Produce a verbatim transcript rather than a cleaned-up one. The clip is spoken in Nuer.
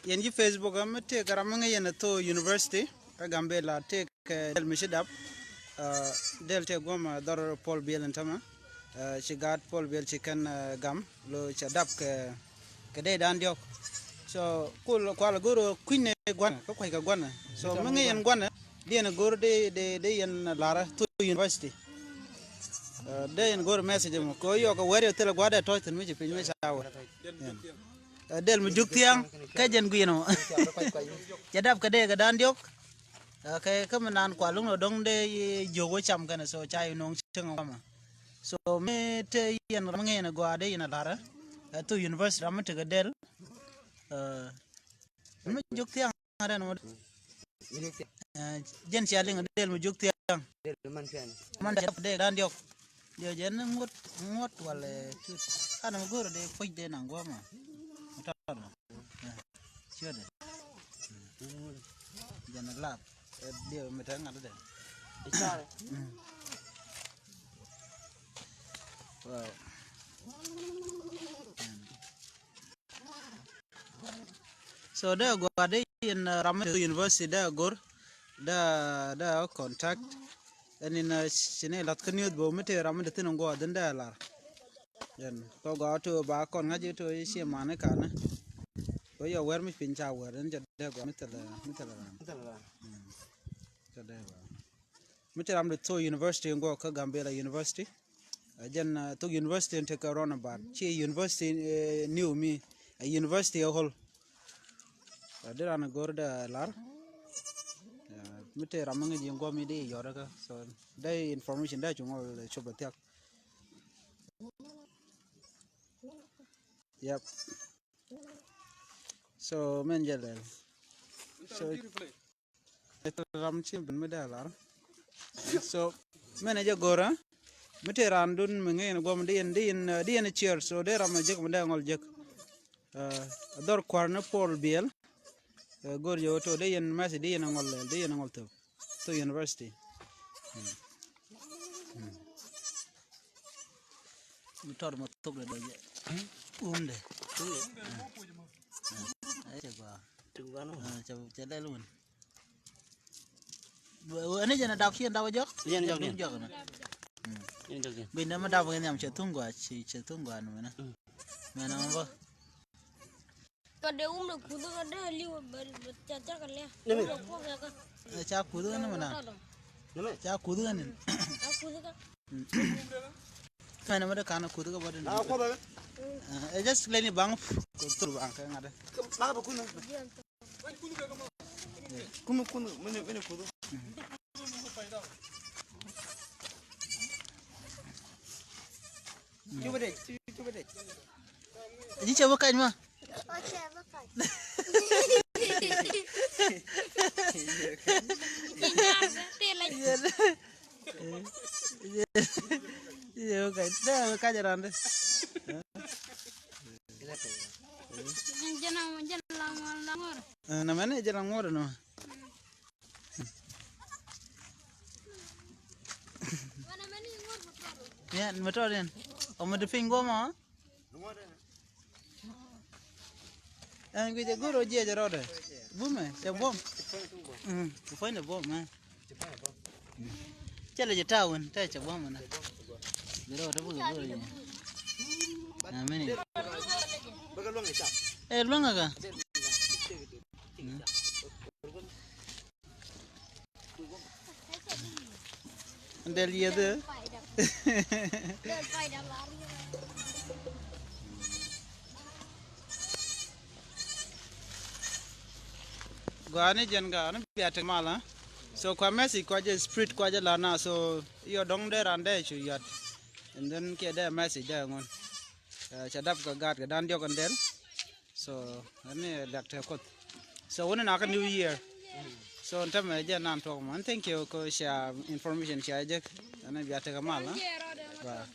Yɛn ji̱ Facebook ɛmɛ tëëkɛ ram mi ŋäc yɛn ɛ thok university kä Gambela, tëëkɛ Dɛl mi ci dap. Dɛl tëëk guɔmɛ dhɔr Paul Biɛl ɛn tämɛ. Ci gaat Paul Biɛl ci kɛn gam lo cɛ dap kɛ kɛ dee dan diɔk. So kul kual go̱r kui̱ny ni guanɛ kä kua̱c kɛ guanɛ. So mi ŋäc yɛn guanɛ di yɛn go̱r di di di yɛn larä thok university. Dee yɛn go̱r message mɔ kɛ yɔk kɛ wɛr yɔ thilɛ gua̱dɛ tɔc thi̱n mi ci piny mi ca wɛ. Dɛl mi juk thiaŋ kä jɛn gui̱n mɔ cɛ dap kɛ dee kɛ dan diɔk. Kɛ kä mi naan kual luŋ dɔ̱ŋ dee jiök wä cam kɛnɛ so ca yi no̱o̱ŋ cieŋ wamɛ. So mi te yɛn ram ŋɛn gɔaa dee yɛn a la̱rä. Thok university ram mi tekɛ Dɛl. Mi juk thiaŋ rɛn mɔ. Jɛn cia liŋ Dɛl mi juk thiaŋ. Man ca dee dan diɔk. Diɔ jɛn ŋuɔt ŋuɔt walɛ tut. Kan mi go̱o̱r dee puc dee naŋ guɔmɔ. Tɔt mɔ. Ciötdɛ. Jɛn lap. Diɔ mi te ŋa̱t dɛ. Wow. So dee gɔaa dee in ram mi te university dee go̱r dee dee contact. Ɛn in ci ni lath kä niuth bä mi te ram mi te thin in guɔ dhin dee lar. Ɛn kɔ gɔaa to ba kɔn ŋa̱c to ci mani kanɛ. Kɔ yɔ wɛr mi piny ca wɛr in ca dee gɔaa mi thilɛ mi thilɛ ran. Ca dee gɔaa. Mi te ram de thok university in guɔ kä Gambela University. Jɛn thok university in tekɛ roundabout ci university new mi a university a whole. Di ran go̱r dee lar. Mi te ram mi ŋäc in guɔ mi di yɔt kä so dee information dee cuŋ cop a thiak. Yep. So mɛn jɛ lɛl. So ram ci ben mi dee lar. So mɛn jɛ go̱r mi te ran dun mi ŋäc in guɔ mi di in di in di in cier so dee ram a jek mi dee ŋɔl jek. A dhɔr kuar ni Paul Biɛl. Go̱r jɛ wä to dee yɛn message dee yɛn a ŋɔl lɛl dee yɛn a ŋɔl thok thok university. Mi tɔr ma thok dee dee jɛ. Umdɛ. Ai cɛ gua. Cɛ lɛl wun. Ɛn jɛn a dap ci ɛn dap a jɔk. Jɛn jɔk jɔk na. Jɛn jɔk jɛn. Bin dama dap kɛ nhiam cɛ thuŋ gua ci cɛ thuŋ gua ni mɛnɛ. Mɛnɛ ma bä. Kɛ dee wum dee kuth kɛ dee liw bɛ ca ca kɛ lɛ. Nɛmɛ. Ca kuth kɛ ni mɛ na. Nɛmɛ. Ca kuth kɛ ni. Ca kuth kɛ. Kɛn mɛ dee kan kuth kɛ bä dee. Ɛ just leni baŋ. Kɛ thur baŋ kɛ ŋa̱t dee. Baŋ bɛ kun. Kun kun mini mini kuth. Ji̱ cɛ bä kac ma. Ji̱ cɛ bä kac. Dee bä kac randɛ. Nɛ mɛn jɛ la ŋuɔr nɔ. Mɛ tɔɔr yɛn ɔ mɛ ti piny guɔmɔ. Ɛn guic ɛ go̱r ɔ jiɛc ɛ rɔɔdɛ. Bumɛ cɛ buɔm. Ti puɔ̱nydɛ buɔm mɛ. Cɛ lɛ jɛ ta̱a̱ wän tɛ cɛ buɔm ɛnɛ. Bi rɔɔdɛ bukɛ go̱r ɔ jiɛc. Amini. Ɛ luäŋ ɛ ka. Del yedhe. Gɔaa ni jɛn gɔaa ni bia tek mal. So kua message kua jɛ spirit kua jɛ la na so yɔ dɔŋ dee ran dee cu yɔt. And then kiɛ dee message dee ŋun. Ca dap kɛ gaat kɛ dan diɔk and then. So ɛn ni lɛk te Kuoth. So wuni na kä New Year. So ɛn tämɛ jɛ nan tuɔk mɔ ɛn thank you ko cia information cia jek. Ɛn ni bia tekɛ mal. Ba.